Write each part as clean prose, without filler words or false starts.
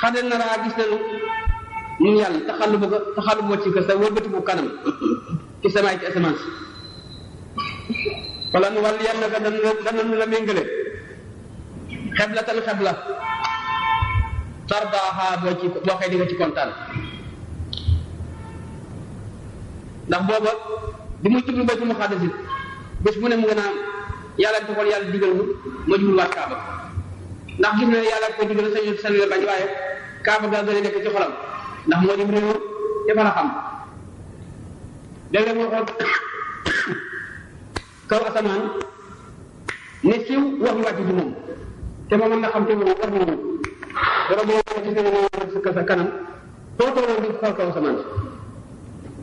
xadal na raa gis nañu ñun yàlla taxalu moo ci ko sa wëlbati bu kanam ci samaay ci asamaan si wala nu wàllu yàlla ka danañu la méngale xeblatan xebla tardaaha boo xëy di nga ci kontaan ndax booba bi muy jublu baytul muqaddas bés mu ne mu nga naan yàlla taxoon yàlla digal ma jublu waat kaaba ndax gis na ne yàlla ko digal sañu la bañ waaye kaaba gaa gën a nekk ci xolam ndax moo di réew te fa la xam léeg-léeg moo xool kaw asamaan ne siiw wax ñu wàcc ci moom te moom mën na xam te moom wax ñu borom boo gis ne ne sa kanam soo tooloon di xool kaw asamaan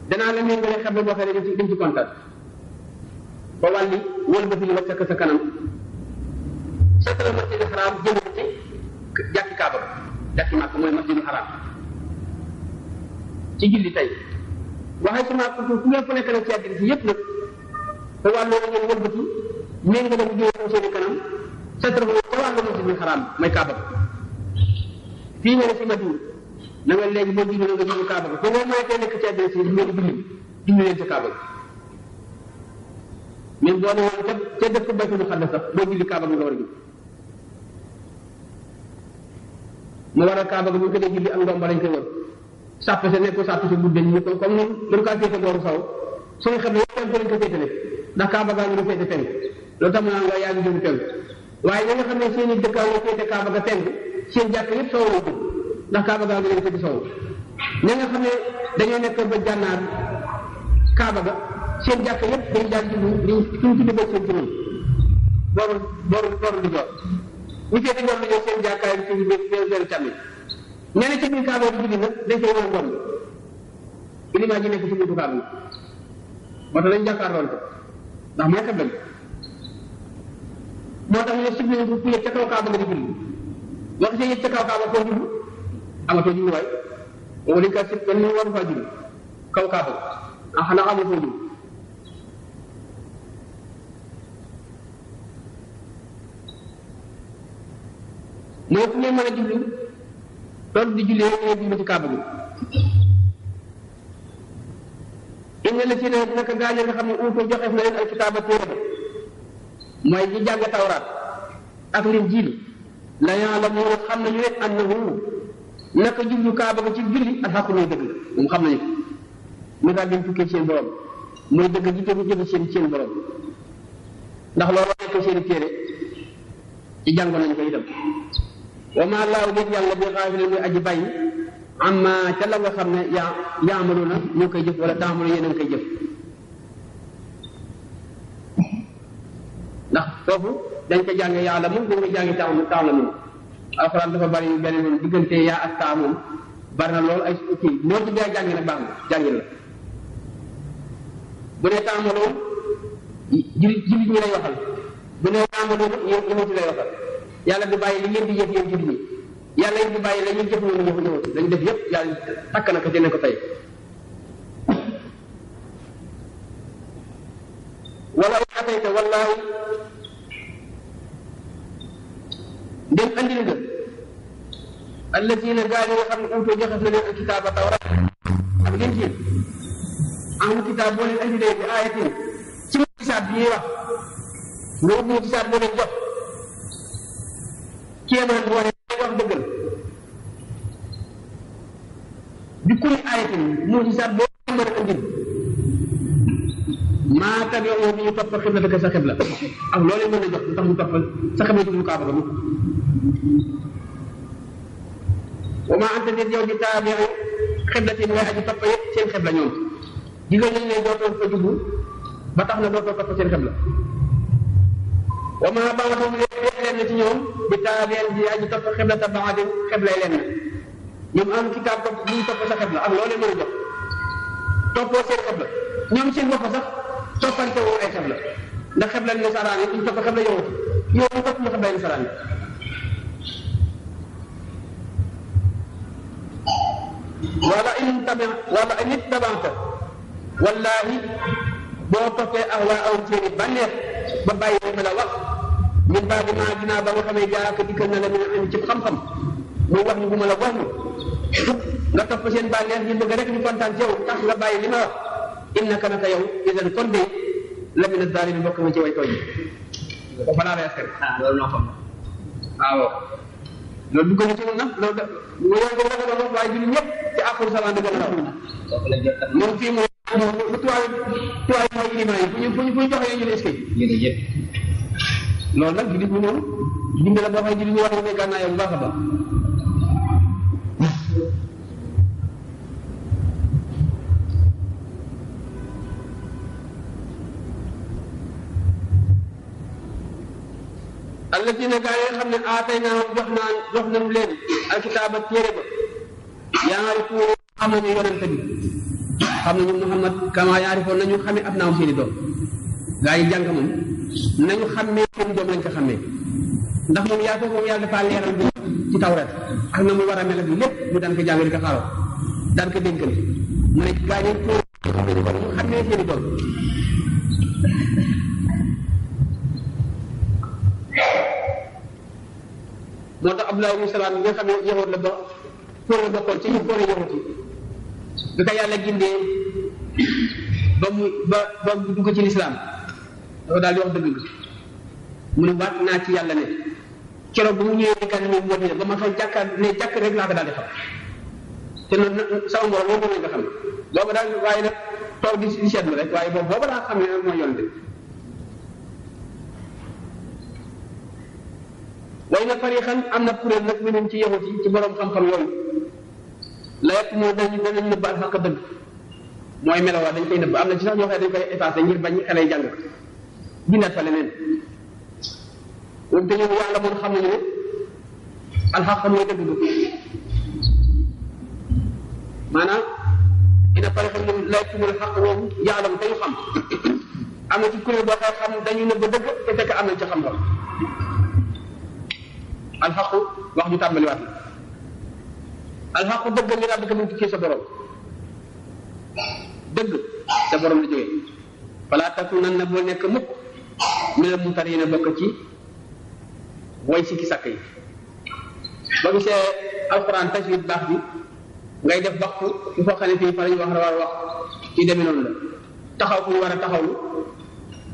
danaa la méngale xam ne boo xam ne dañ ci kontaan ba wàlli wël ba fi ñu wàcc sa kanam satara masjidil xaraam jënd ci jàkki kaaba jàkki màkk mooy masjidil xaraam ci julli tey waxee su ma fu ngeen fu nekk nag ci àddina si yëpp nag te wàllu ngeen wëlbati méngale bu jëlee seen i kanam satara ko ca wàllu masjidil xaraam mooy kaaba fii nga ne si Madina na nga léegi boo julli nga julli kaaba ga foo mooy tey nekk ci àddina si ngeen julli leen ca kaaba ga même boo ne woon ca dëkk baytul muqaddas sax boo julli kaaba ga nga war a julli mu war a kaaba ga bu ñu ko dee julli ak ndomba lañ koy wër sàpp sa nekk sàpp sa gudde ñu ko comme ñun dañu kaa féete booru saw suñu xam ne yëpp lañ ko féetale ndax kaaba gaa ngi féete penk loolu tax mu naan nga yaa ngi jëm penk waaye ñi nga xam ne seen i dëkkaa nga féete kaaba ga penk seen jàkk yëpp sow la jëm ndax kaaba gaa ngi leen féete sow ñi nga xam ne dañoo nekk ba jànnaar kaaba ga seen jàkk yëpp dañ daan jublu liñ fi ñu tudde ba seen ci noonu booru di joor ñu féete joor la seen jàkkaay ci benn càmmi ñeneen ci biir kaaba bi julli nag dañ koy war ngom ilimaa ji nekk ci biir kaaba bi moo tax lañ jàkkaarloon ko ndax mooy xeblañ moo tax ñu ne sib nañ ku yëg ca kaw kaaba nga di julli wax see yëg ca kaw kaaba foo julli amatoo julli waay boobu dañ kaa sib kenn ñu waru faa julli kaw kaaba ah xanaa xamoo foo julli mooy fu ngeen mën a jublu loolu di jullee ngeen jublu ci kaaba gi inna la si ne naka gaañe nga xam ne uutu joxeef na leen al kitaaba téere mooy ñi jàng tawraat ak linjiil la ya'lamuuna xam nañu ne annahu naka jublu kaaba gi ci julli ak xaqu mooy dëgg la moom xam nañu ko mu daal di tukkee seen borom mooy dëgg ji tegu jëfe seen borom ndax loolu nekk seen téere ci jàng nañu ko itam wa maa laahu déet yàlla bi xaafilin muy aji bàyyi amma ca la nga xam ne yaamaluuna ñoo koy jëf wala taamalu yéen a ngi koy jëf ndax foofu dañ ko jànge yàlla moom dañ ko jànge taalamun alxuraan dafa bari yu beneen noonu diggante yaa ak taa moom bari na loolu ay kii moo ci dee jàngi nag baax na jàngin la bu ne taamaloon jullit ñi lay waxal bu ne taamaloon yéen ci lay waxal yàlla du bàyyi li ngeen di jëf yéen jullit ñi yàlla it du bàyyi la ñuy jëf ñoom ñëwatu dañu def yëpp yàlla takk na ko dina ko tey wala atayta wallaahi ndem andil nga allazina gaa yi nga xam ne uutoo joxef na leen al kitaaba tawrat ak linjiil ahlu kitaab boo leen andilee bi ayatin ci mujisaat bi ñuy wax nga ut mujisaat boo leen jox kéemaan boo leen wax dëggal bi kulli ayatin mujisaat boo leen mën a andil maa tabi'u bi ñu topp xiblataka sa xibla ak loo leen mën a jox lu tax ñu topp sa xibla jublu kaaba ga mukk wa maa anta déet yow di taabi'u xiblatin waaye aji topp yëpp seen xibla ñoom digal nañ ne dootoo fa jublu ba tax na dootoo topp seen xibla wa maa ba'dhum leen na ci ñoom di taabi'u di aji topp xiblata ba'din xibla leen na ñoom am kitaab topp bu ñu topp sa xibla ak loo leen mën a jox toppoo seen xibla ñoom seen bopp sax toppante woo ay xibla ndax xibla nasaraan yi duñ topp xibla yowati yow mu topp mu xibla nasaraan yi wala in ittaba'ta wallaahi boo toppee ahwaa'ahum seeni bànneex ba bàyyi li ma la wax min ba'di maa ginnaaw ba nga xamee jaaka dikkal na la min indi ci xam-xam muy wax ñu bu ma la wax nga topp seen bànneex ñu bëgg rek ñu kontaan ci yow tax nga bàyyi li ma wax innaka naka yow idan kon de la mina zalimin bokk nga ci way tooñ ko balaa lay askan loolu noo xam waaw loolu dugg na ci nag loolu da loolu ko dafa wax waaye julli ñëpp ci akhiru zaman da gën a moom fii moom lu tuwaay mooy ilimaan yi fu ñu joxee ñu ne est-ce que loolu nag jullit ñi moom dimbali la boo xam ne jullit ñi war nañu gànnaayoo bu baax a baax alladina gaa yi nga xam ne aatay naa jox nañu leen alkitaaba téere ba yaarifuuna xam nañu yonente bi xam nañu Muhammad kama yaarifoon nañu xamee ab naam seeni doom gaa yi jàng moom nañu xàmmee seen doom lañ ko xàmmee ndax moom yaa foofu moom yàlla dafa leeral bi ci tawrat ak na mu war a mel ak lépp ñu daan ko jàng di ko xaaroo daan ko dénkante mu ne gaa yi pour xam nañu ko ñu xàmmee seeni doom moo tax Abdullah ibn Salaam bi nga xam ne yahud la ba pour la bokkoon ci ñu boole yahud yi bi ko yàlla gindee ba dugg ci lislaam dafa daal di wax dëgg mu ne waat naa ci yàlla ne keroog bu mu ñëwee kan moom moo ba ma fa jàkkaar ne jàkk rek laa ko daal di xam te noonu sama mbooloo moom lañ ko xam booba daal waaye nag toog di seetlu rek waaye booba daa xam ne nag mooy yonte way na farixan am na kuréel nag minum ci yahut yi ci borom xam-xam yooyu la yett moo danañu nëbb alxaq dëgg mooy melowaa dañ koy nëbb am na ci sax ñoo xam ne dañ koy effacé ngir bañ xale yi jàng bindaat fa leneen moom te ñoom yàlla moom xam nañu ne alxaq mooy dëgg bi maanaam ina farixan minum la yett mul xaq moom yàlla dañu xam am na ci kuréel boo xam dañu nëbb dëgg te fekk am nañ ci xam-xam alxaqu wax ju tàmbaliwaat la alxaqu dëgg li rabbika mu tukkee sa borom dëgg sa borom la jógee falaa takunanna boo nekk mukk minal mumtariina bokk ci way sikki sàkk yi ba gisee alquran tajwid baax bi ngay def waxtu fu foo xam ne fii fa la ñu wax war a wax ci demee noonu la taxaw fu ñu war a taxawlu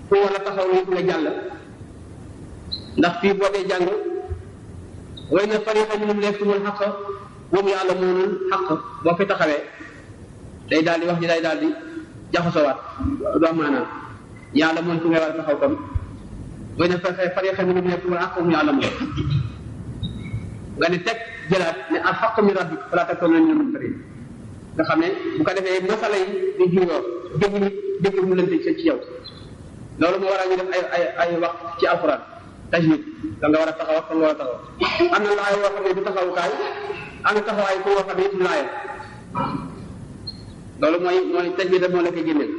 fu war a taxawlu nga jàll ndax fii boo dee jàng way na fariqa minhum la yaktumul xaq moom ya'lamuunal xaq boo fi taxawee day daal di wax ji day daal di jaxasowaat du am maanaam ya'lamuun fu ngay war a taxaw kon way na fariqa minhum la yaktumul xaq moom ya'lamuun nga ne teg jëlaat ne al xaq min rabbik falaa takuunanna minal mumtariin nga xam ne bu ko defee masala yi di jiwoo dégg mu lënte ci yow loolu moo waral ñu def ay wax ci alquran tajwid da nga war a taxaw ak nga war a taxaw am na laay yoo xam ne du taxawukaay am na taxawaay ku yoo xam ne it laaya loolu mooy tajwid moo la koy génneel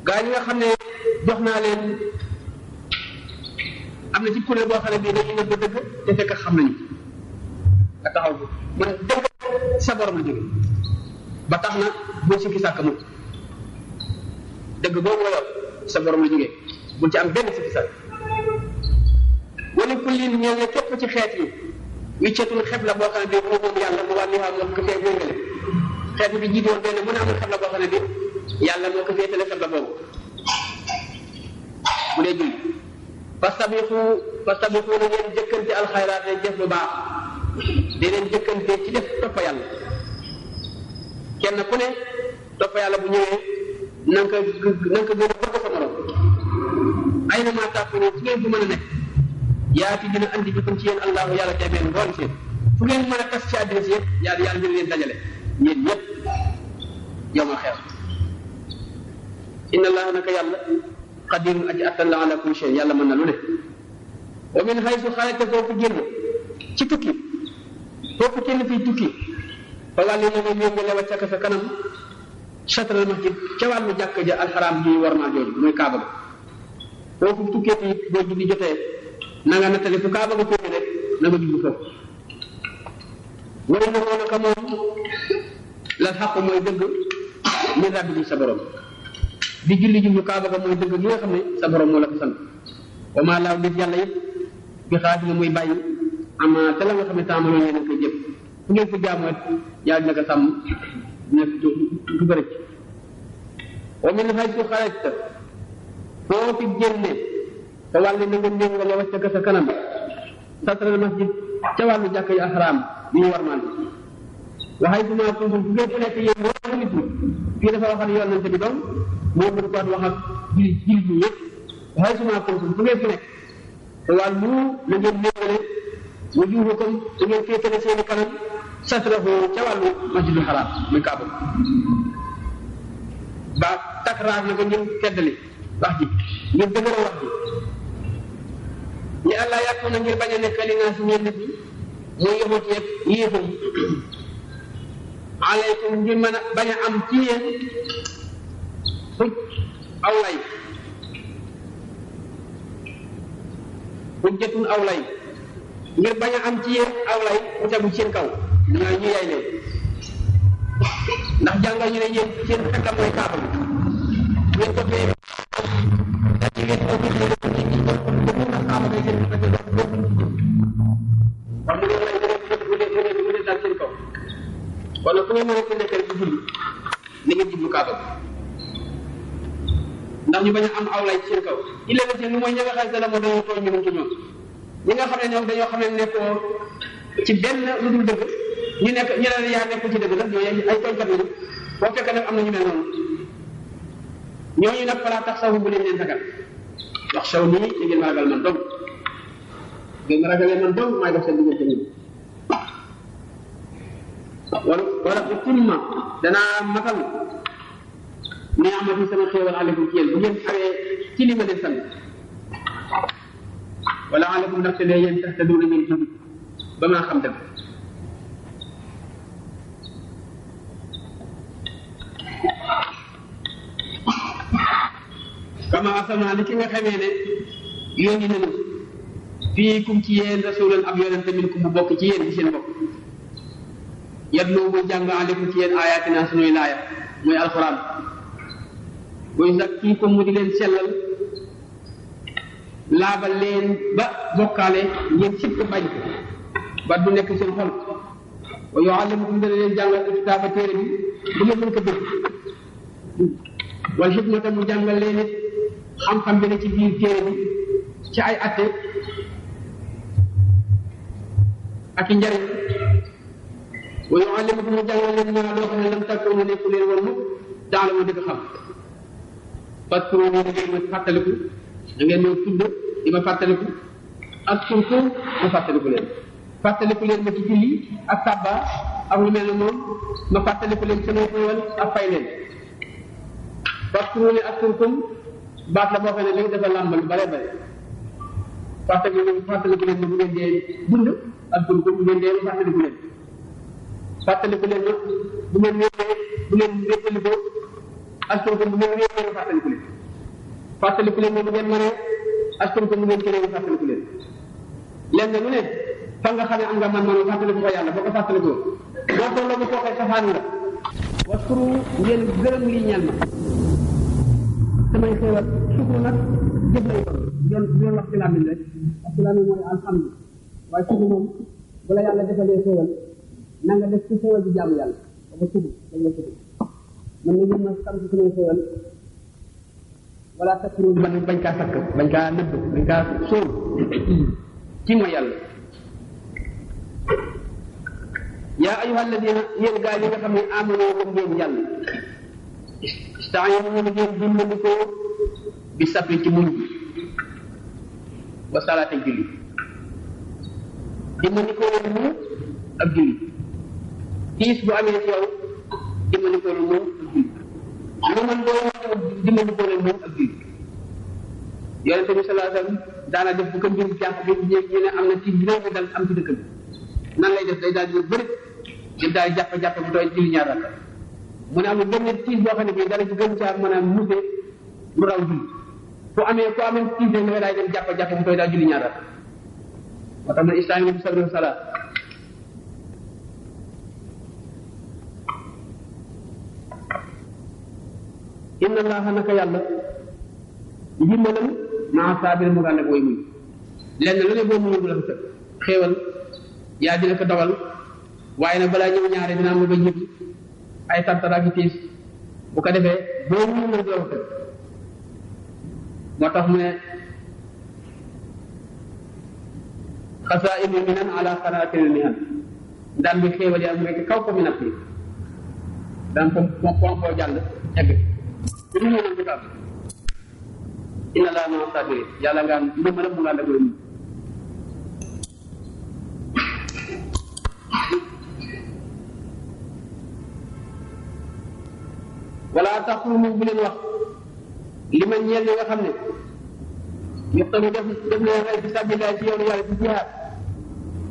gaa yi nga xam ne jox naa leen am na ci kuréel boo xam ne bii dañuy nëbb dëgg te fekk xam nañu nga taxaw bi man dëgg sa borom la jóge ba tax na boo sikki sàkk mukk dëgg boobu nga yor sa borom la jógee bul ci am benn sikki sàkk wala kullin ñeel ne képp ci xeet yi wiccetul xeb la boo xam ne bii moom yàlla mu wàlliwaa moo ko fee méngale xeet bi jiitu woon benn mu ne amul xeb la boo xam ne bii yàlla moo ko féetale xeb la boobu bu dee julli fastabiqu na ngeen jëkkante alxayraat ne jëf bu baax di leen jëkkante ci def toppa yàlla kenn ku ne toppa yàlla bu ñëwee na nga ko gën a bëgg sa morom ay na maa tàpp ne fu ngeen fu mën a nekk yaa ci dina andi bikum ci yéen allahu yàlla teemeen mbooli seen fu ngeen mën a tas ci àddina si yëpp yàlla dina leen dajale ñeen ñëpp yow ma xeex inna allaha naka yàlla qadirun aji attan la ala kulli shay yàlla mën na lu ne wa min haysu xarajta foofu génn ci tukki foofu kenn fii tukki fa wàlli na nga méngale wàccaka sa kanam chatral masjid ca wàllu jàkk ja alxaraam ji war maa jooju mooy kaaba ga foofu tukkee fi boo julli jotee na nga nattali fu kaaba ga féete rek na nga jublu foofu way na moo naka moom la xaqu mooy dëgg min rabbi sa borom di julli jublu kaaba ga mooy dëgg gi nga xam ne sa borom moo la ko sant wa maa laaw dit yàlla yëpp bi xaafila muy bàyyi ama te la nga xam ne tàmbaloon yéen a koy jëf fu ngeen ko jaamoo yàlla dina ko sàmm dina du bëri wa min haythu xarajta foo fi génne te wàll na nga méngale wacca ka sa kanam satral masjid ca wàllu jàkk yi ahraam bi ñu war maan wa haythu ma kuntum fu ngeen nekk yéen woo nit ñi fii dafa waxal yonante bi doom moo mënu ko wax ak jullit ñi yëpp wa haythu ma kuntum fu ngeen fi nekk te wàllu na ngeen méngale wujuhukum da ngeen féetale seeni kanam satrahu ca wàllu masjidul haram muy kaaba ba takraar na ko ngeen teddali wax ji ngeen dëgëral wax ji li Allah yàqu na ngir bañ a nekk li naa si ñeen nit ñi muy yëmut yeeg yéefar yi alaykum ngir mën a bañ a am ci yéen xuj aw lay xujjatun aw lay ngir bañ a am ci yéen aw lay mu tegu seen kaw ñooy ñu yay leen ndax jàngal ñu ne yéen seen xekkam mooy kaaba bi ngeen ko fee ngeen ko fee ndax kaaba day seen xekk kon mu ne lay mu ne dal seen kaw wala fu ngeen mën a ko nekkal ci julli ni ngeen jublu kaaba bi ndax ñu bañ a am aw lay ci seen kaw illa la seen lu mooy ña nga xam ne la moo dañoo tooñ ñu ci ñoom ñi nga xam ne ñoom dañoo xam ne nekkoo ci benn lu dul dëgg ñu nekk ñu ne yaa nekkul ci dëgg nag ñooñu ay tooñkat lañu boo fekkee nag am na ñu mel noonu ñooñu nag falaa tax sawu bu leen leen sagal wax saw nii da ngeen ma ragal man dong ngeen ma ragalee man dong maay def seen diggante ñun wala utimma danaa matal ni amati sama xéewal aleykum ci yéen bu ngeen xawee ci li ma leen sant wala aleykum ndaxte lee yéen tax te duna ngeen jub ba maa xam dëgg kama asalna li ki nga xamee ne yónni nañu fii kum ci yéen rasulan ab yonente minkum bu bokk ci yéen ci seen bopp yadlu bu jàng aleykum ci yéen ayatina sunuy laaya muy alquran buy sax kii ko mu di leen sellal laabal leen ba bokkaale ngeen sib ko bañ ko ba du nekk seen xol wa yuallimukum dana leen jàngal kitaaba téere bi bu ngeen mën ko dégg wal xikmata mu jàngal leen it xam-xam bi ne ci biir téere bi ci ay atte ak i njariñ wa yuallimukum mu jàngal leen maa loo xam ne lam takkoon nekku leen woon mukk daala ma dëgg xam parce que moom da ngeen ma fàttaliku da ngeen ma tudd di ma fàttaliku ak surtout ma fàttaliku leen ma ci julli ak sàbba ak lu mel ne moom ma fàttaliku leen samay xéewal ak fay leen parce que ne ak surtout baat la boo xam ne léegi dafa làmbal bare bare fàttaliku leen ma bu ngeen dee dund ak surtout bu ngeen dee ma fàttaliku leen ma bu ngeen wéttaliko ak surtout bu ngeen wéetee fàttaliku leen ma bu ngeen mënee ak surtout bu ngeen keneen fàttaliku leen lenn lu ne fa nga xam ne am nga man fàttaliku ko yàlla boo ko fàttalikoo boo tolloo bu kooxee safaan nga waskuru ngeen gërëm lii ñeel ma samay xéewal sukuru nag jëf lay doon wax ci làmmiñ rek wax ci làmmiñ mooy alhamdu waaye sukuru moom bu la yàlla defalee xéewal na nga def ci xéewal bi jaamu yàlla ba ko sukuru dañ la sukuru man na ngeen ma sant samay xéewal wala takru bañ kaa sakk bañ kaa nëbb bañ kaa sóor ci mooy yàlla yaa ayyuha alladina yéen gaa yi nga xam ne amanoo gëm ngeen yàlla istaayinu ngeen dimbandikoo bi sabri ci muñ bi wa salaate julli dimbandikoo leen muñ ak julli tiis bu amee ci yow dimbandikoo leen muñ ak julli lu man boo dimbandikoo leen muñ ak julli yonente bi sallallahu alayhi wasallam daana def bu ko mbir jàpp bi ñu ne am na tiis bi bi dal am ci dëkk bi nan lay def day daal di bëri di daal jàpp bu tooy julli ñaar rakka mu ne am benn tiis boo xam ne bii dara ci gën caa mën a musee lu raw julli ku amee tiis rek nga daal dem jàpp bu tooy daal julli ñaar rakka moo tax man ista'iinu bi sabri wa salaat inna allaha naka yàlla ndimbalam maa saabir mu ànd ak way muñ lenn lu ne boo muñu du la fa fekk xéewal yaa dina ko dogal waaye nag balaa ñëw ñaare dina am lu ba jiitu ay tartara gi tiis bu ko defee boo ñu mën doo ko moo tax mu ne xasaa'inu minan ala xanaatil mihan daan bi xéewal yi am nga ci kaw ko minat yi daan ko koo jàll egg bu ñu ñëw bu taam inna laa ma sabiri yàlla nga am ndëmala mu nga ànd ak loolu wala taqulu bu leen wax li ma ñeel ñi nga xam ne yuqtalu def leen rey fi sabilillah ci yoonu yàlla ci jihaad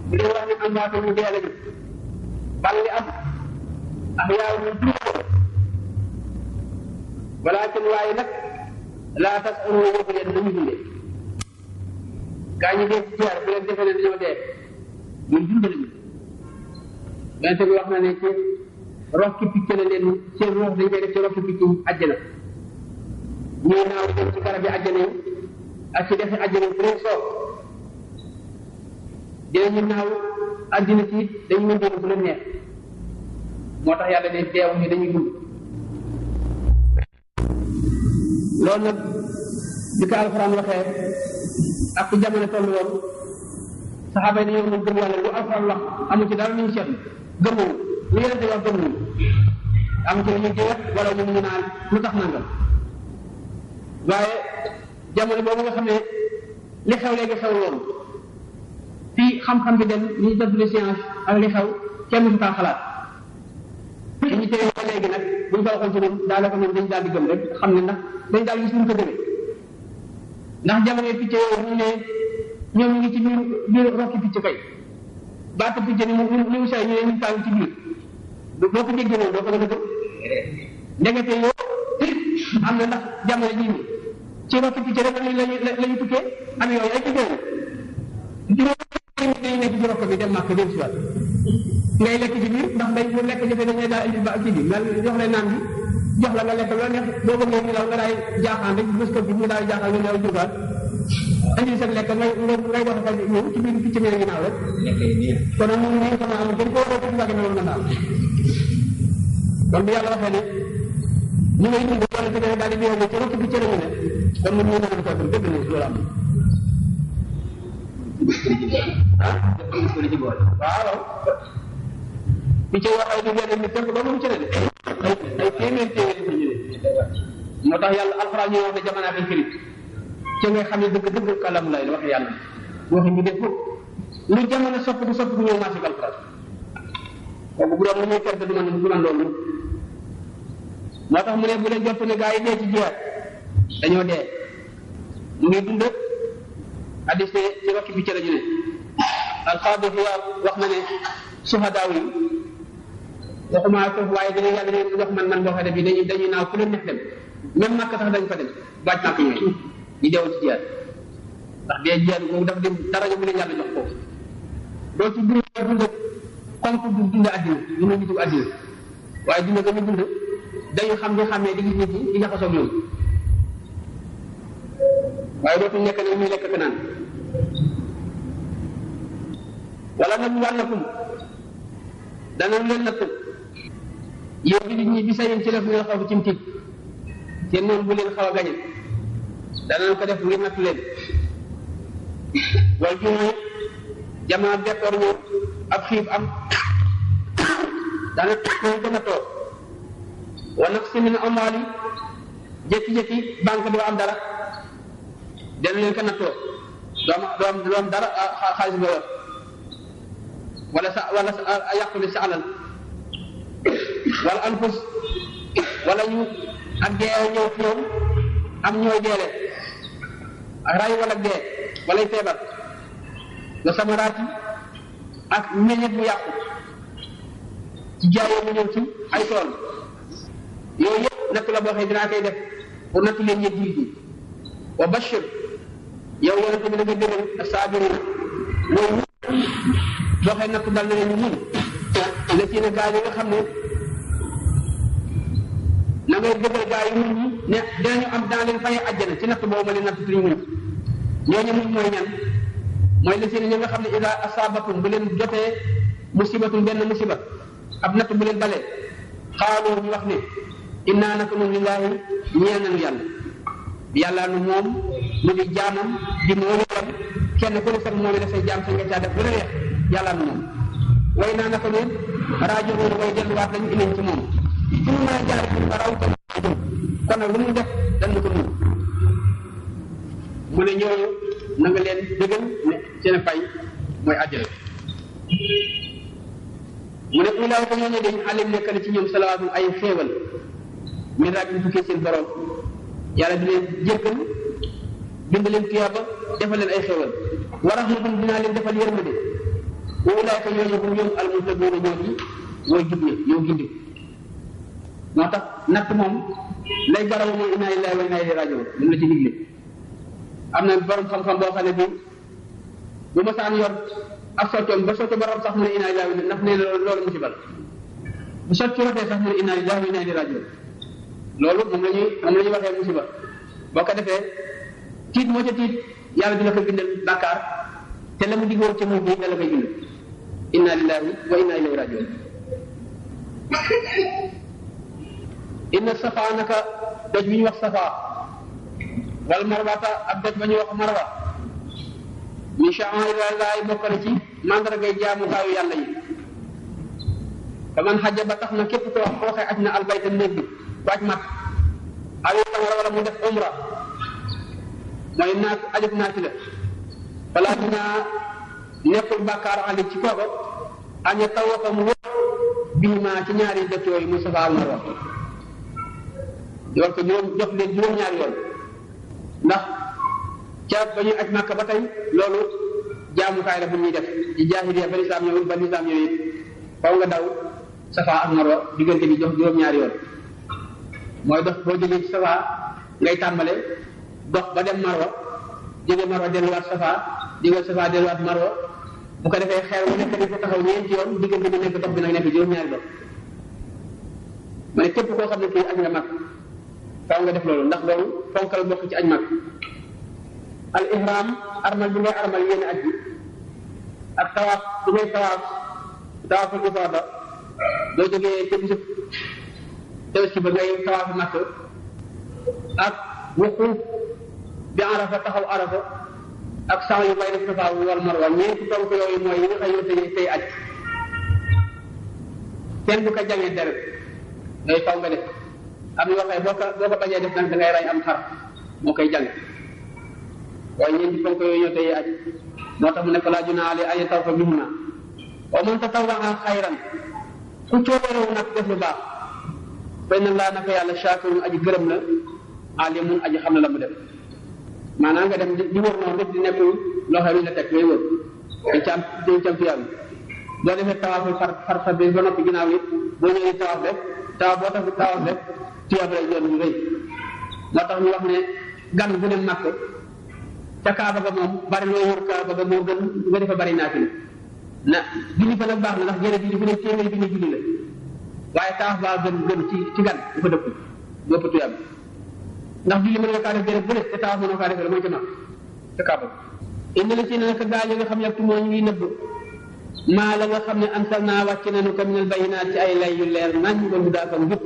bu leen wax ne am waatu ñu dee lañu bal li am ak yaaw ñu dund walakin waaye nag laa tas amu yóbbu leen nañu dundee gaa ñi dee ci jihaad bu leen defee ne dañoo dee ñun dund lañu bente bi wax na ne ci rokki picc la leen seen roox dañ koy def ci rokki picc àjjana ñuy naaw dem ci garab yi àjjana yi ak ci defi àjjana bu leen soob dinañu naaw àddina ci dañu mën dund bu leen neex moo tax yàlla ne deew ni dañuy dund loolu nag bi ko alxuraan waxee ak ci jamono toll woon saxaaba yi dañoo mën gëm yàlla lu alxuraan wax amu ci dara ñu seetlu gëmuñu lu yéen di wax gëmuñu am ci lu ñu jiwat wala ñu naan lu tax nangam waaye jamono boobu nga xam ne li xew léegi xew loolu fii xam-xam bi dem li ñu def li science ak li xew kenn du kaa xalaat li ñu téye ba léegi nag buñ ko waxoon ci ñun daanaka ñun dañ daal di gëm rek xam ne ndax dañ daal gis ñu ko demee ndax jamono picc yooyu ñu ne ñoom ñu ngi ci biir rokki picc kay baata picc ni mu say ñu ne ñu tàng ci biir boo ko déggee noonu doo ko dëgg ndegete yoo am na ndax jamono jii nii ci rokki picc rek lañu tukkee am yooyu ay tukkee juróom day nekk ci rokk bi dem màkk dem si waat ngay lekk ci biir ndax day bu lekk jëfee dañuy daal indi ba kii bi mel jox la naan bi jox la nga lekk loo neex boo bëggee ñu law nga daay jaaxaan rek bés ko bi ñu daal jaaxaan nga ñëw jugaat indi sa lekk ngay dox fa ñëw ci biir picc mi ngi naaw rek kon am ñu ngi sama am dañ ko war a ci wàgg na nga naaw kon bi yàlla waxee ne ñu ngay dund wala ci daal di biir ci rokk picc la ñu ne kon mun ñu naan ko dëgg na loolu am waaw picc wax ay du benn nit fekk loolu ci la de ay téeméer ci ñu ne moo tax yàlla alxuraan ñu wax ne jamono ak firi ci nga xam ne dëgg kàllamu lay wax yàlla waxi ñu def lu jamono soppi ñëw marché alxuraan kooku bu doon lu ñuy perte du man loolu moo tax mu ne bu leen jot ne gaa yi dee ci jiyaat dañoo dee mu ngi dund hadis ne ci wakki picc la ñu ne alxaadi wax na ne suhadaaw yi waxuma foofu waaye dina yàlla ne wax man boo xam ne bi dañuy naaw fu leen neex dem même màkk sax dañ fa dem baaj màkk ñooy ñu deewul ci jiyaat ndax dee jiyaat boobu dafa dem dara ñu leen yàlla jox foofu doo ci dund comme du dund àddina ñu ne nitu àddina waaye dund nga ñu dund dañu xam di xàmmee di gis nit ñi di jaxasoo ñoom waaye dootuñ nekk ne ñuy lekk ak naan wala nag wàllakum danañ leen natt yow bi nit ñi bi sayin ci def nga xaw ci tiit seen noonu bu leen xaw a gañe danañ ko def ngir natt leen wal jumaa jamaa bekkoor ñu ab xiif am dana ko nattoo wa naqsin min amwaali jékki-jékki banque doo am dara dana leen ko nattoo doo am dara xaalis boo yor wala yàquli sa alal wala anfus wala ñu ak dee ñëw ci ñoom am ñooy deele ak ray wala dee walay feebar nga samaraati ak meññet bu yàqu ci jaayoo mu ñëw ci ay tool yooyu yëpp natt la boo xëy dinaa koy def pour natt leen yëg jiit yi wa bashir yow yonente bi da nga déggal saabirina mooy boo xëy natt dal na leen ñu la ci ne gaa yi nga xam ne na ngay dëggal gaa yi nit ñi ne dinañu am dana leen fay àjjana ci natt boobu ma leen natt li ñu ñooñu muñ mooy ñan mooy la seen ñi nga xam ne ida asaabatum bu leen jotee musibatun benn musiba ab natt bu leen balee xaaloo ñu wax ne innaa naka nun lillaahi ñeel nañu yàlla nu moom nu di jaamam di moomeelam kenn ku ne sax moom la say jaam sa nga caa def lu la neex yàlla nu moom way naa naka nun raaji'uun way delluwaat lañu ilañ ci moom fu mu mën a jaar ci ba raw tam jëm kon nag lu mu def dañ ko mun mu ne ñooñu na nga leen dëggal ne seen fay mooy àjjana mu ne ulaa'ika ñooñu dañ alim nekk na ci ñoom salawaatun ay xéewal min rabbihim tukkee seen borom yàlla di leen jéggal bind leen tuyaaba defal leen ay xéewal wa rahmatun dinaa leen defal yërmande wa ulaa'ika ñooñu hum ñoom al-muhtaduuna ñoo di mooy jub ñi ñoo gindi moo tax natt moom lay garaw mooy inna lillahi wa inna ilayhi raaji'uun moom la ci digle am na borom xam-xam boo xam ne bii bu ma saan yor ak soccoom ba socco ba rab sax mu ne inna lillahi ndax nee na loolu musiba la bu socc rotee sax mu ne inna lillahi wa inna ilayhi raaji'uun loolu moom la ñuy waxee musiba boo ko defee tiit moo ca tiit yàlla dina ko bindal bàkkaar te la mu diggoon ca mujj bi da la koy bind inna lillahi wa inna ilayhi raaji'uun inna safa naka doj bi ñuy wax safa wal marwata ak doj ba ñuy wax marwa min sha'aa'irillahi bokk na ci mandargay jaamukaayu yàlla yi fa man xajja ba tax na képp ko wax koo xee aj na albayta néeg bi ku aj mat aw tamara wala mu def umra mooy naat ajub naati la falaa dinaa nekkul bàkkaar ali ci kooka aña tawafa mu wër bii maa ci ñaari dëkk yooyu muy safa ak marwa yoon ko jox leen juróom-ñaari yoon ndax ca ba ñuy aj màkka ba tey loolu jaamukaay la bu ñuy def ci jaahiliya ba lislaam ñëwul ba lislaam ñëwee faw nga daw safa ak marwa diggante bi jox juróom-ñaari yoon mooy dox boo jógee ci safa ngay tàmbale dox ba dem marwa jóge marwa delluwaat safa jóge safa delluwaat marwa bu ko defee xeer wu nekk di ko taxaw ñeenti yoon diggante bi nekk dox bi nag nekk juróom-ñaari dox ma ne képp koo xam ne kii aj nga mag faaw nga def loolu ndax loolu fonkal bokk ci aj mag al ihram armal bi ngay armal yéen aj bi ak tawaaf bi ngay tawaaful ifaada boo jógee ca bisub Tabaski ba ngay tawaafu Makk ak wuquuf bi Arafa taxaw Arafa ak sax yu bay def Safaa wal Marwa ñeenti tonk yooyu mooy yi nga xam ne tey aj kenn du ko jàngee deret ngay faw nga def am yoo xam boo ko bañee def nag da ngay rey am xar moo koy jàng waaye ñeenti tonk yooyu ñoo tey aj moo tax mu ne laa junaaha alayhi an yatawaffa bihimaa wa man tatawwa'a xayran ku coobarewu nag def lu baax fa inna Allaaha naka yàlla shaakirun aji gërëm la alimun aji xam na la mu def maanaam nga dem di wër noonu rek di nekk loxo yi la teg ngay wër dañ cam fi yàlla boo defee tawaaful far bi ba noppi ginnaaw yi boo ñëwee tawaaf rek boo tax tawaaf rek tuyaab lay doon ñu rëy moo tax ñu wax ne gan bu ne màkk ca kaaba ga moom bari loo wër kaaba ga moo gën nga defa bari naati na julli fa nag baax na ndax jërë julli fi ne téeméeri bi ne julli la waaye tawaaf baa gën ci gan bu fa dëpp bopp tuyaab ndax julli mën nga kaa def jërë bu ne te tawaaf mënoo kaa defee mooy ca màkk ca kaaba indi la si ne nag gaa yi nga xam ne ak moo ñu ngi nëbb maa la nga xam ne ansal naa wàcc nañu ko minal bayyinaat ci ay lay yu leer nañ ko hudaa ak njub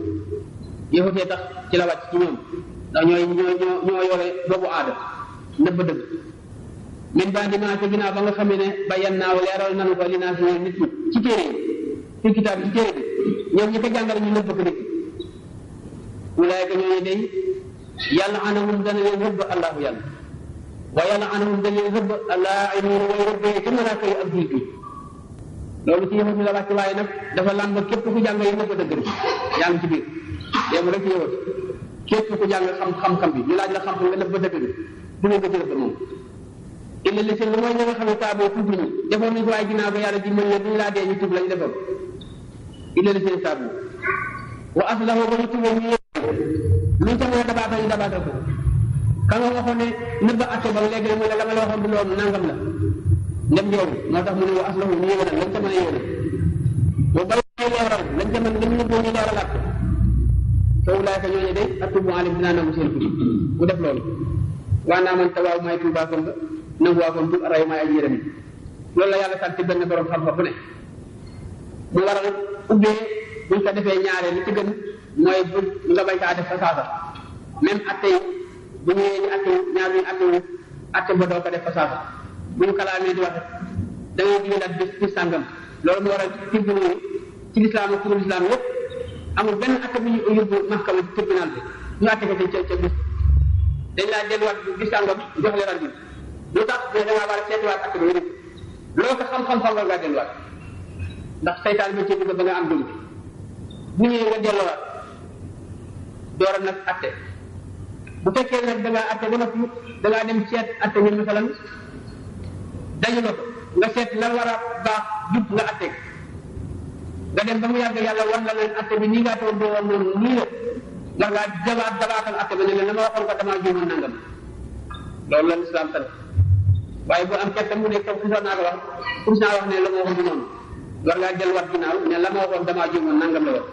yëfatee tax ci la wàcc ci ñoom ndax ñoo yore boobu aada nëbb dëgg min bandi maa ci ginnaaw ba nga xam ne bayyan naaw leeral nanu ko li naa si nit ñi ci téere yi ci kitaab ci téere bi ñoom ñi ko jàngale ñu nëbb ko nit ulaayka ñooñu day yàlla anahum dana leen rëbb allahu yàlla wa yàlla anahum dana leen rëbb allaa'inuun way rëbbee ci malaaka yi ak jiit yi loolu ci yëngu la wàcc waaye nag dafa làmb képp ku jàng yi nëbb dëgg yaa ngi ci biir yem rek ci yëwat képp ku jàng xam-xam bi ñu laaj la xam-xam nga nëbb dëgg bi du nga ci rëbb moom illa li seen lu mooy ñi nga xam ne taaboo tuub nañu defoon nañu ko waaye ginnaaw ba yàlla ji mën ne duñu laa dee ñu tuub lañu defoon illa li seen taaboo wa aslahu ba ñu tuubee ñu luñ ca mën a dabaatal ñu dabaatal ko ka nga waxoon ne nëbb atte ba léegi ne mu la nga la waxoon du loolu nangam la ndem yow moo tax mu ne wa aslahu ñu yéwénal lañ ca mën a yéwénal ba bay leeral lañ ca mën lañ ñu leeralaat ko fa ulaayka ñooñu de atubu alayhim dinaa nangu seen tuub bu def loolu waa naa man tawaaw may tuubaa kon nga nanguwaa kon tuub aray may ay yërëm loolu la yàlla sant ci benn borom xam-xam bu ne mu waral ubbee buñ ko defee ñaareel li ci gën mooy bu nga bañ kaa def fa saasa même atte yi bu ñëwee ñu atte ñaar ñu atte wu atte ba doo ko def fa saasa bu ñu kalaamee di wax da ngay digalaat bis sàngam loolu mu waral tribunal yi ci lislaam ak kurul islam yëpp amul benn atte bu ñu yóbbu mahkama ci tribunal bi ñu atte ko ca bis dañ laa delluwaat bis sàngam jox leeral bi lu tax mais da ngaa war a seetiwaat atte ba yëpp loolu ko xam-xam nga ngaa delluwaat ndax saytaan bi ci dugg ba nga am dund bu ñëwee nga delluwaat door a nag atte bu fekkee nag da ngaa atte ba noppi da ngaa dem seet atte ñu masalan dañu la ko nga seet la war a baax jub nga atte nga dem ba mu yàgg yàlla war la leen atte bi nii ngaa toog doo woon noonu nii la war ngaa dabaatal atte ba ne leen la ma waxoon ko damaa juumoon nangam loolu la lislaam sant waaye bu am kerte mu ne comme xusa naa ko wax xusa naa wax ne la ma waxoon du noonu war ngaa delluwaat ginnaaw ne la ma waxoon damaa juumoon nangam la wax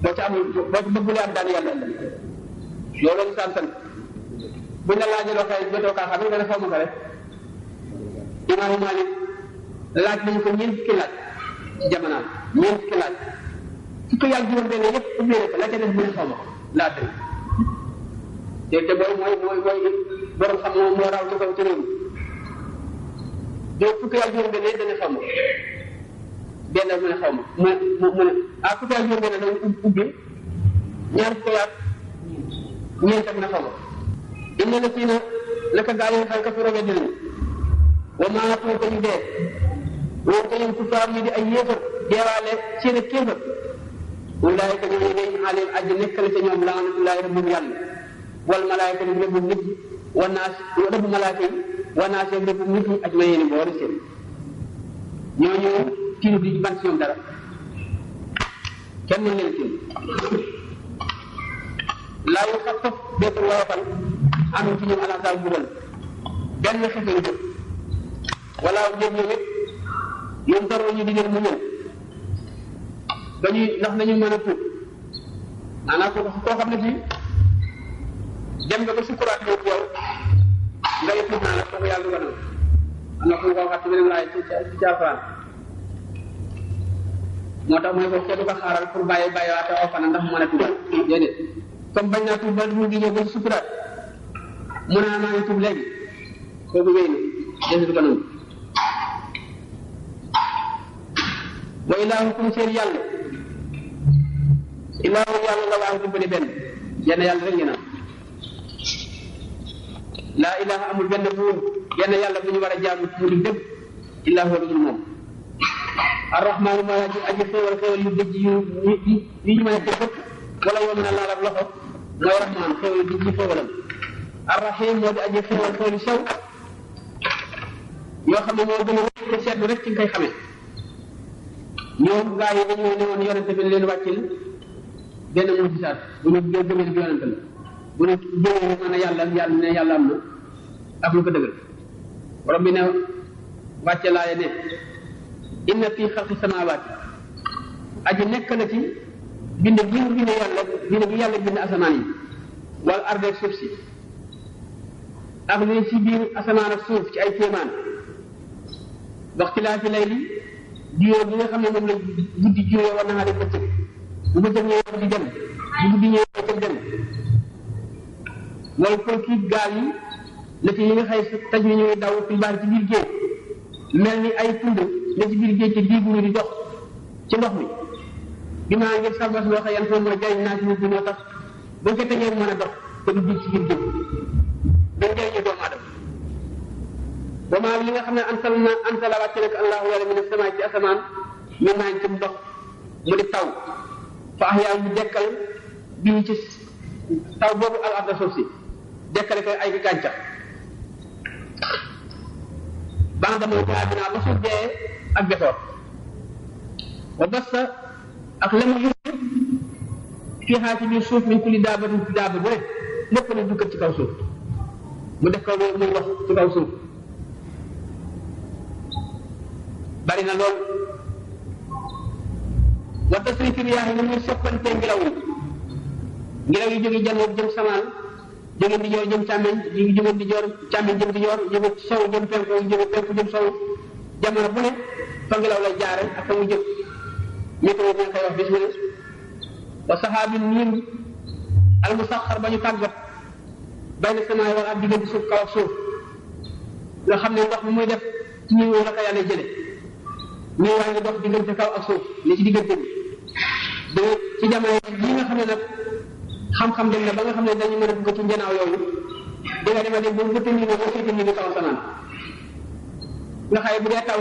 boo ci amul boo ci bëggulee am daan yàlla loolu la lislaam sant buñ la laajee loo xëy jotoo kaa xam nga ne xaw ma ko rek imaamu Maalik laaj nañu ko ñeent fukki laaj ci jamonaam ñeent fukki laaj fukki yàlla juróom benn yëpp ubbee na ko la ca def mu ne xaw ma ko laaj te booy mooy borom xam moo raw ci kaw ci réew mi fukki yàlla juróom benn yëpp dana xaw ma benn mu ne xaw ma mu ne fukki yàlla juróom benn dañ ubbi ñaar fukki yàlla ñeent ak na xaw ma inna la sii na naka gaa yi xay ka fi roge dinañu wa maa ko ñu dee loolu ko ñoom kuffaar yi di ay yéefar deewaale seen ak kéefar ulaayika ñoom ñu day xaaleel aji nekkale ca ñoom laanatullaahi rabbum yàlla wal malaayika ni rabbum nit yi wa naas rabbu malaayika yi wa naas ak rabbum nit yi aj ma yéeni boori seen ñooñu tiinu di ban si ñoom dara kenn mën leen tiinu laa yu xaffaf beetul woyofal amul ci ñoom alaasa bugal benn xefeñ jëf wala jëf ñoom it ñoom taroo ñu di leen mu ñëw dañuy ndax nañu mën a tuub maanaam koo xam ne fii dem nga ba sukkuraat yow yow ngay tuub naa la kooku yàlla du ko nangu am na fu mu ko waxaat ci beneen laay ci Alxuraan moo tax mu ne ko kenn du ko xaaral pour bàyyiwaate aw fana ndax mu mën a tuubal déedéet comme bañ naa tuub ba mu ngi ñëw ba sukkuraat mu ne maa ngi tuub léegi kooku wéy na déedéet du ko nangu wa ilaahukum seen yàlla ilaahu yàlla la waaxu dimbali benn yenn yàlla rek ngeen am laa ilaha amul benn buur yenn yàlla bu ñu war a jaamu mu di dëgg illaa huwa dul moom arrahmaanu mooy aji xéewal yu dëgg yu ñu mën a dëgg wala yoo mën a laal ak loxo mooy rahmaan xéewal yu dëgg yu xéewalam arrahim moo di aji xéewal yu sew yoo xam ne moo gën a wér te seetlu rek ci nga koy xamee ñoom gaa yi dañoo ne woon yonente bi leen wàccil benn mujisaat bu ñu gëmee bi yonente la bu ñu jëlee mën a yàlla ne yàlla am na ak lu ko dëggal borom bi ne wàcce laaye ne inna fii xalqi samaawaati aji nekk na ci bind gi mu bind yàlla bind gi yàlla bind asamaan yi wala arde ak suuf si ak li ci biir asamaan ak suuf ci ay kéemaan waxtilaafi layli juyoo bi nga xam ne moom la guddi juyoo war naa di bëccëg bu bëccëg ñëwee di dem bu guddi ñëwee bëccëg dem wala ko kii gaal yi la ci yi nga xëy taj ni ñuy daw ci baar ci biir géej mel ni ay tund la ci biir géej ci diigunu di dox ci ndox mi bi maa ngir sabas loo xam yan foofu mooy jariñ naa ci nit bi moo tax boo ko tegee mën a dox te du diig ci biir géej dañ jariñu doomu adama ba maa li nga xam ne ansala wàcce nag allahu yàlla min as-samaa ci asamaan mi naañ ci ndox mu di taw fa ahyaa mu dekkal bii ci taw boobu al arda suuf si dekkale ko ay gàncax baax da mooy gaa binaa ba suuf dee ak besoor wa bassa ak la mu yóbbu fii xaa ci biir suuf min kulli daabatin ci daaba bu ne lépp na dukkat ci kaw suuf mu def ko muy wax ci kaw suuf bari na lool wa tasrifi riyaahi ni muy soppante ngelaw yi jóge jannoor jëm samaan jóge ndi joor jëm càmmeñ jóge ndi joor càmmeñ jëm ndi joor jóge sow jëm penku jóge penku jëm sow jamono bu ne fa ngelaw lay jaare ak fa mu jëm météo bi nga koy wax bis mu ne wa saxaabi niin al musaxar ba ñu tàggat bayna samaay wal ak diggante suuf kaw ak suuf nga xam ne ndox mi muy def ci ñëw la ko yàlla jële ñëw waa ngi dox diggante kaw ak suuf li ci diggante bi ci jamono yi nga xam ne nag xam-xam dem na ba nga xam ne dañu mën a dugg ci njanaaw yooyu di nga dema dem ba mu nii boo seete nii ni kaw sanaan nga xaye bu dee taw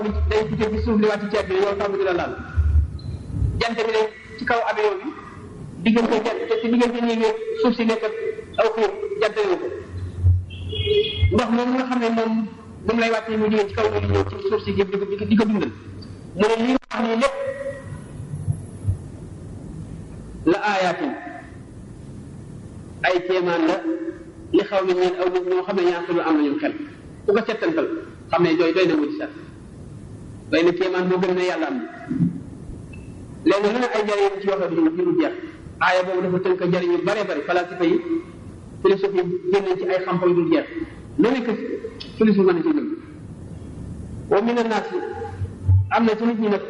bi day tukkee ci suuf li wàcc ci ceeb bi yow taw bi di la laal jant bi ne ci kaw avion bi diggante jant te ci diggante nii ngi suuf si nekk aw xiir jant na ko ndox moom nga xam ne moom lay wàcc mu jógee ci kaw di ñëw ci suuf si di ko dundal mu ne li nga wax nii lépp la aayaatin ay kéemaan la li xaw ne ñeen aw nit ñoo xam ne ñaar am nañu xel ku ko settantal xam ne doy na mu di sax doy na kéemaan moo gën ne yàlla am na léegi lu ne ay njariñ ci waxee du jeex aaya boobu dafa tënk njariñ yu bare bari falasifa yi philosophie yi génnañ ci ay xam-xam yu dul jeex lu nekk philosophie mën na ci jëm wa mina naas yi am na ci nit ñi nag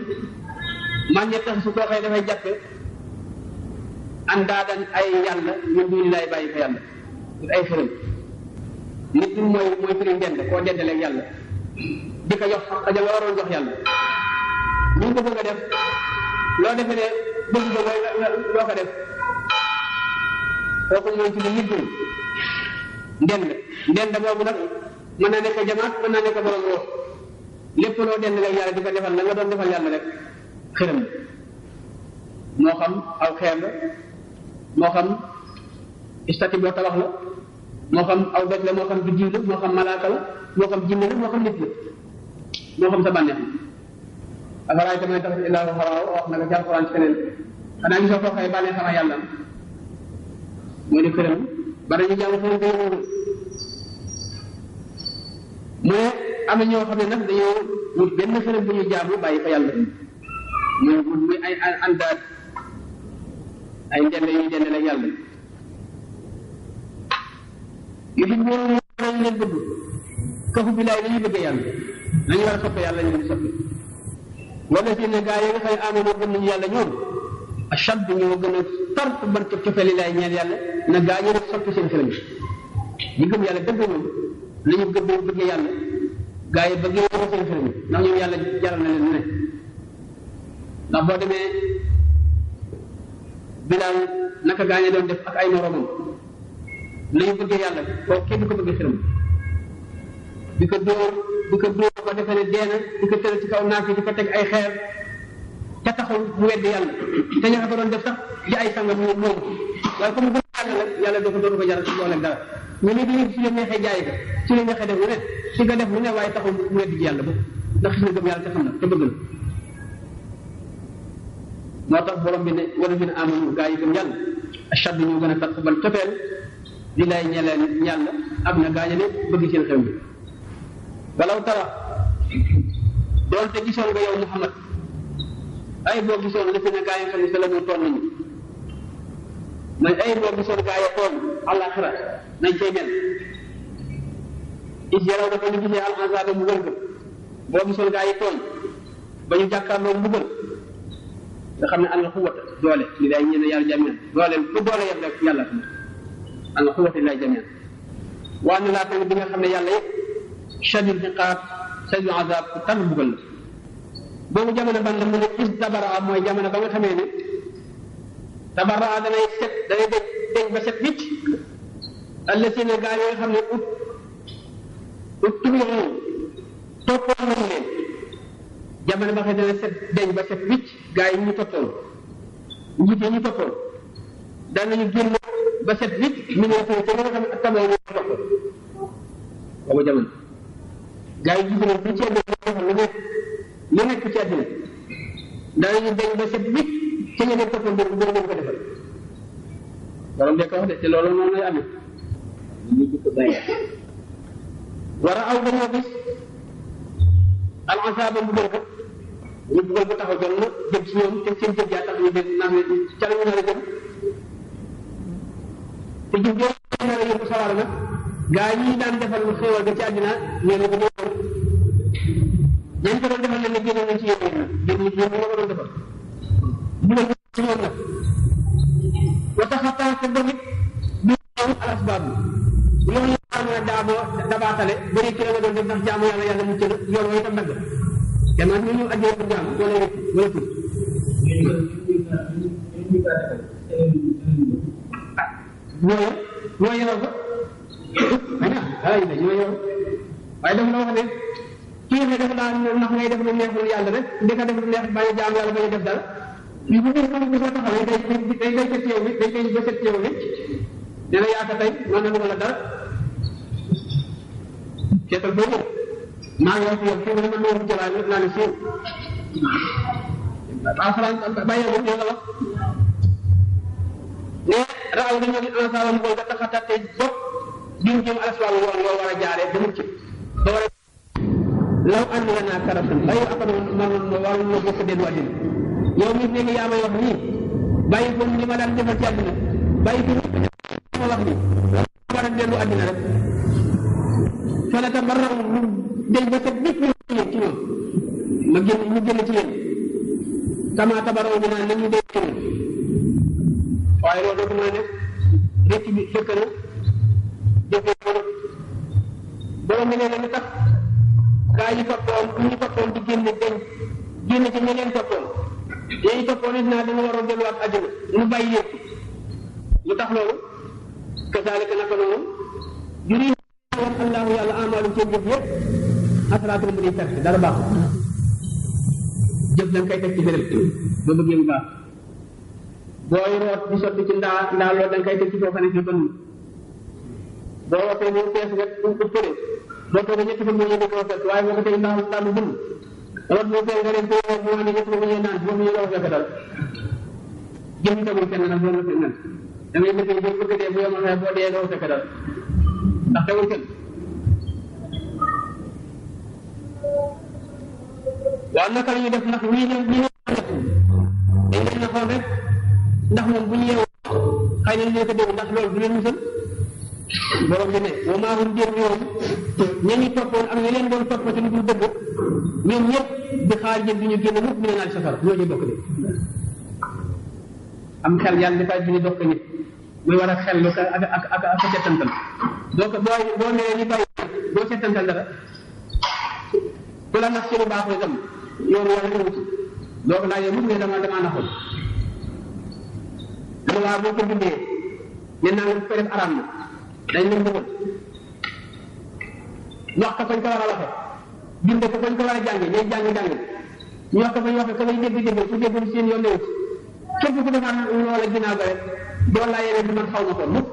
man ñett su koo xëy dafay jàppe andaadan ay yàlla ñun duñu lay bàyyi fa yàlla ay xërëm nit ñi mooy firi ndend koo dendaleeg yàlla di ko jox xaja nga waroon jox yàlla ñu ko bëgg a def loo defee ne bëgg ba loo ko def kooku mooy ci nit ñi ndend boobu nag mën na nekk jamaat mën na nekk borom wax lépp loo dendaleeg yàlla di ko defal la nga doon defal yàlla rek xërëm moo xam aw xeer la moo xam istati boo tabax la moo xam aw doj la moo xam biddiw la moo xam malaaka la moo xam jinne la moo xam nit la moo xam sa bànneex la afaraay tamit tax illaa xaraaw wax na ko ci alxuraan ci keneen xanaa gisoo koo xëy bànnee sama yàlla mooy di këram ba dañu jàng foofu day mu ne am na ñoo xam ne nag dañoo wut benn xërëm bu ñu jaamu bàyyi fa yàlla muy ay andaat ay ndend yuy dend la yàlla yu di moom nañu leen bëgg kooku bilaay dañuy bëgg yàlla nañu war a soppe yàlla ñu di soppe wala si ne gaa yi nga xam ne amoon gëm nañu yàlla ñoom achad ñoo gën a tar ban cofeli laay ñeel yàlla na gaa ñu def soppi seen xërëm ñi gëm yàlla dëgg moom nañu bëgg yàlla gaa yi bëgg seen xërëm ndax ñoom yàlla jaral na leen ne ndax boo demee bilaal naka gaañe doon def ak ay moromam nañu bëggee yàlla kooku kenn du ko bëggee xërëm di ko dóor ba defee ne deena di ko tëral ci kaw naaf yi di ko teg ay xeer te taxul mu weddi yàlla te ñoo ko doon def sax di ay sangam moom waaye comme bu yàlla doo ko doon ko jaral ci dooleem dara ñu ne dañuy su leen neexee jaay ko su leen neexee def lu ne si nga def lu ne waaye taxul mu weddi ci yàlla ba ndax gis na gëm yàlla te xam na te bëgg na moo tax borom bi ne wala fi ne amanu gaa yi gëm yàlla achad ñoo gën a tax ban cofeel di lay ñeleen yàlla am na gaa yi ne bëgg seen xew bi walaw tara doonte gisoon nga yow Muhammad ay boo gisoon la fi ne gaa yi xam ne sa la mu toon nañu mooy ay boo gisoon gaa yi toon àllaaxira nañ cay mel is yaraw dafa ñu gisee alxasaaba mu gën boo gisoon gaa yi toon ba ñu jàkkaarloo mbugal nga xam ne am na xuwata doole li day ñene yàlla jamian doole fu doole yëpp rek yàlla fi am na xuwata lay jamian waa ne laa tamit bi nga xam ne yàlla yëpp shadid iqaab shadid azab ku tar mbugal la boobu jamono ban la mu ne is tabaraa mooy jamono ba nga xamee ne tabaraa danay set danay deñ ba set wicc allasina gaa yi nga xam ne ut tubiu toppoon nañu leen jamono ba xëy dana set deñ ba set wicc gaa yi ñu toppoon njiit yi ñu toppoon danañu génn ba set wicc mi ne te nga xam ne ak tabaw ñu toppoon boobu jamono gaa yi gis nañ fi ci àddina lu nekk ci àddina danañu deñ ba set wicc ci ñu leen toppoon boobu dina leen ko defal borom de ko wax de te loolu noonu lay amee ñu jikko bàyyi war a aw dañoo gis al asaaba mbugal ko ñu mbugal bu taxaw jot na jëm ci ñoom te seen jëf yaa tax ñu dem naan ca la ñu nar a jëm te jëf jooju nar a yóbbu sawar nag gaa yi daan defal lu xéewal ga ci àddina ñoo ne ko ñëwoon dugal ci ñoom nag wa taxataa te damit bi al asbaab loolu la xam ne dabaatale bëri ci la nga doon def ndax jaamu yàlla mucc na yoon wa itam nagg kenn ñu ñëw ajjee bu jaam wala tur ñoo yoroo ko ay ñoo yoroo waaye dafa la wax ne kii ne dafa daan ndax ngay def lu neexul yàlla rek ndeka def lu neex bañ a jaam yàlla bañ a def dara li bu dee bu soo taxawee day set ci yow bi day koy ba set ci yow bi dina yaaka tey man na lu la dara seetal boobu maa ngi wax yow fii man ma wax jëlaat lépp naa ne siiw alxuraan bàyyee ko ñoo la wax ne raaw dañoo di ensemble mooy ba taxata tey bopp jëm jëm alaswaabu woon loo war a jaaree ba mucc ba war a law ànd la naa karatan ay akano man waroon na bokk dellu àddina yow mi ne yaa may wax nii bàyyi ko li ma daan defal ci àddina bàyyi ko ma wax nii war a dellu àddina rek fala tabarraw lu day ba set nit ñi ci ñoom ma génn ñu génn ci yéen kama tabarraw bi naan nañu day ci ñoom waaye loolu dootu mën a nekk récc bi fekk na jëfee ko borom bi nee na lu tax gaa yi toppoon bu ñu toppoon di génn génn ci ñi leen toppoon yéen toppoon it naa dina waroon delluwaat àddina ñu bàyyi yëpp lu tax loolu kasaalika naka noonu juri woon allahu yàlla amaalum seen jëf yëpp asalaatu mu di perte dara baax jëf dañ koy teg ci béréb ba bëggee mu baax booy root di sotti ci ndaa loolu dañ koy teg ci foofa ne fi bën boo rootee moom fees nga ëppale boo toogee ñetti fan ñu ko fekk waaye boo ko tey ndaa lu bën root boo fee nga leen ko mu wax ne ñetti fan ñu naan boo mu ñu la fekk dal jëm tamul kenn nag boo la fekk nag da ngay defee boo bëgg dee bu yomal waaye boo dee doo fekk dal ndax tewul kenn waaw naka la ñuy def ndax ñii ñoom ñi dañ leen naxoon rek ndax moom bu ñu yeewoo xëy na ñu ko dégg ndax loolu du leen musal borom bi ne wa maa hum déet ñoom ña ñu toppoon ak ñi leen doon topp ci lu dul dëgg ñoom ñëpp di xaar jëm di ñu génn mukk ñu ne naan safara ñoo ñu bokk de am xel yàlla dafay bi ñu dokk nit muy war a xel lu ak settantal donc boo nee ñu bàyyi boo settantal dara ku la nax ci lu baax itam yoon war a wut donc laa yow mukk ne damaa naxoon dama waa boo ko bindee ne naa nga ko def araam na dañ leen bëggoon wax ko fañ ko war a waxe bind ko fañ ko war a jànge ñooy jàng ñu wax ko fañ waxe ko lay dégg su déggul seen yoon newu képp ku defaan loola ginnaaw ba rek doon laa yeneen bi man xaw ma ko mukk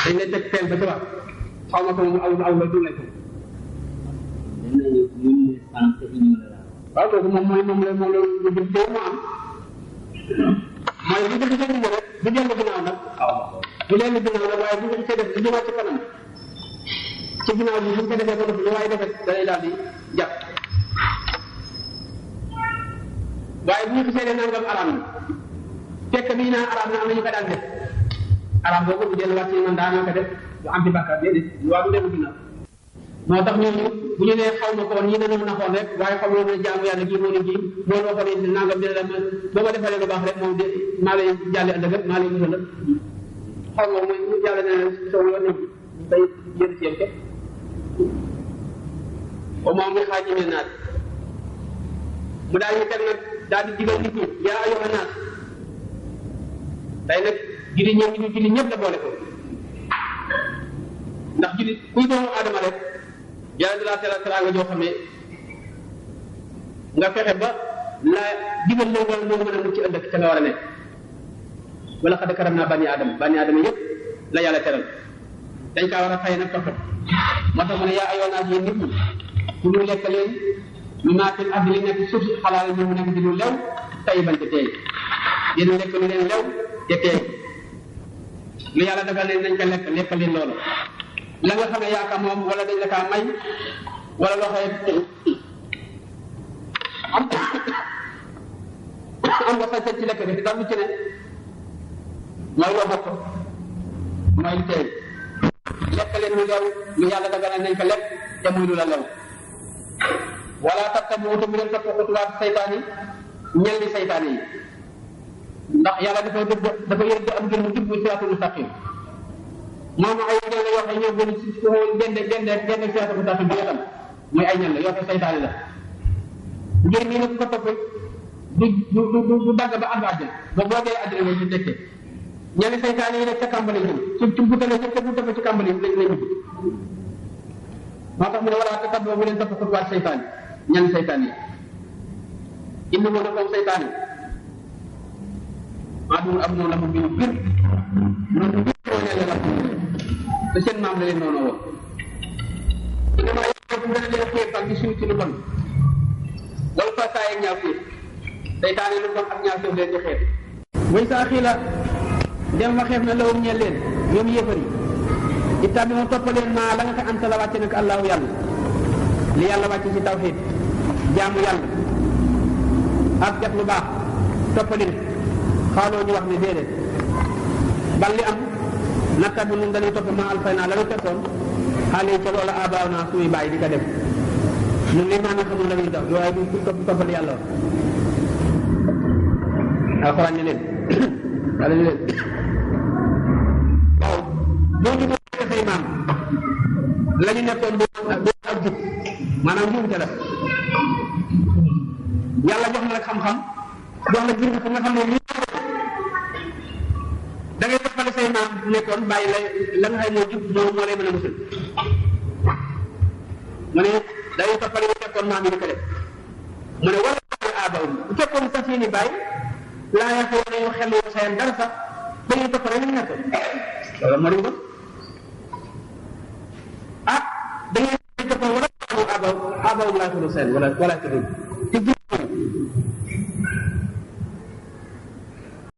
dañ lay teg teel ba ci wax xaw ma ko mu aw la du lay ko waaw kooku moom la lu jëm tey mu am mooy bu dëgg sa rek du dellu ginnaaw nag du dellu ginnaaw nag waaye bu ko def du jëmaat ci kanam ci ginnaaw bi bu ko defee ko def lu waaye defee da lay daal di jàpp waaye bu ñu gisee ne nangam araam na fekk bi ñu naan araam na am na ñu ko daan def araam boobu bu delluwaat ci man daanaka def du am ci bàkkaar déedéet waaw du dellu ginnaaw moo tax ñooñu bu ñu nee xaw ma ko woon ñi dañoo naxoon rek waaye xam nga jaamu yàlla ji moo ne ji boo loo xam ne nangam dina la boo ma defalee lu baax rek moom de maa lay jàlle ëllëg rek maa lay musal xaw nga mooy yàlla ne sow yoon nañ day jël ci yéen au moins muy xaaj ñu naat mu daal ñu teg nag daal di digal nit ñi yaa ayyuhan naas tey nag julli ñëw ñu julli ñëpp la boole ko ndax julli kuy doomu aadama rek yàlla di laa teral teraanga joo xam ne nga fexe ba la digal la nga moo mën a mucc ëllëg ca nga war a nekk wala xad karam naa bani aadama yëpp la yàlla teral dañ kaa war a fay nag topp moo tax mu ne yaa ayyuhan naas yéen nit ñi ku ñu lekk leen mi maatil ardi li nekk suuf si xalaal ñu mu nekk di lu lew tayiban te teey yéen lekk lu leen lew te teey lu yàlla dagal leen nañ ko lekk leen loolu la nga xam ne yaa ka moom wala dañ la kaa may wala loo xëy am nga sañ ci lekk bi dara lu ci ne mooy loo bokk mooy lu teey lekk leen lu lew lu yàlla dagal nañ ko lekk te muy lu la lew wala tattabi'u bu leen topp xutuwaat saytaan yi ñelli saytaan yi ndax yàlla dafa yëg am ngir mu jub muy siraatul mustaqim moom ay ñan la yoo xam ne ñoo gën si gende siraatul mustaqim bi nga xam mooy ay ñan la yoo xam saytaane la ngir nii nag ko topp du dagg ba ànd àjjana ba boo dee àjjana ngay ci tekkee ñenn saytaane yi nag ca kàmbali jëm ci butale ca butale ci kàmbali lañ dugg moo tax mu ne wala te tab bu leen topp xutuwaat saytaan ñenn saytaan yi indi moo na comme saytaan yi adul am noonu la mu biir bir noonu bir moo ne la te seen maam la leen noonu woon dama yàlla bu gën a leen xeefal di suñu ci lu bon wala fasaay ak ñaaw fii saytaan yi lu bon ak ñaaw fii leen di xeef way saa xii la dem waxeef na lawum ñeel leen ñoom yéefar yi itam moo toppaleen maa la nga ko anta la wàcce nag allahu yàlla li yàlla wàcce ci tawxiid jaamu yàlla ak def lu baax toppaleen xaaloo ñu wax ne déedéet bal li am natta bu nun dañuy topp maa alfay naa la ñu toppoon xaale yi ca loola abaaw naa suñuy bàyyi di ko def ñun li maanaam xamul la ñuy daw waaye du toppal yàlla woon alxuraan ne leen wala ne leen waaw boo ñu boo say maam la ñu nekkoon boo ak jub maanaam njuumte la yàlla jox na la xam-xam jox la jur gi nga xam ne lii da ngay toppale say maam nekkoon bàyyi la nga xam ne jub moo lay mën a musul mu ne dañuy toppale ñu nekkoon maam yi di ko def mu ne wala aabawum bu fekkoon sa seeni bàyyi laa yàqoo nañu xel yu sayan dara sax dañuy topp rek ñu nekkoon loolu moo di bon ah dañuy toppal wala aabawum laa tudd seen wala tudd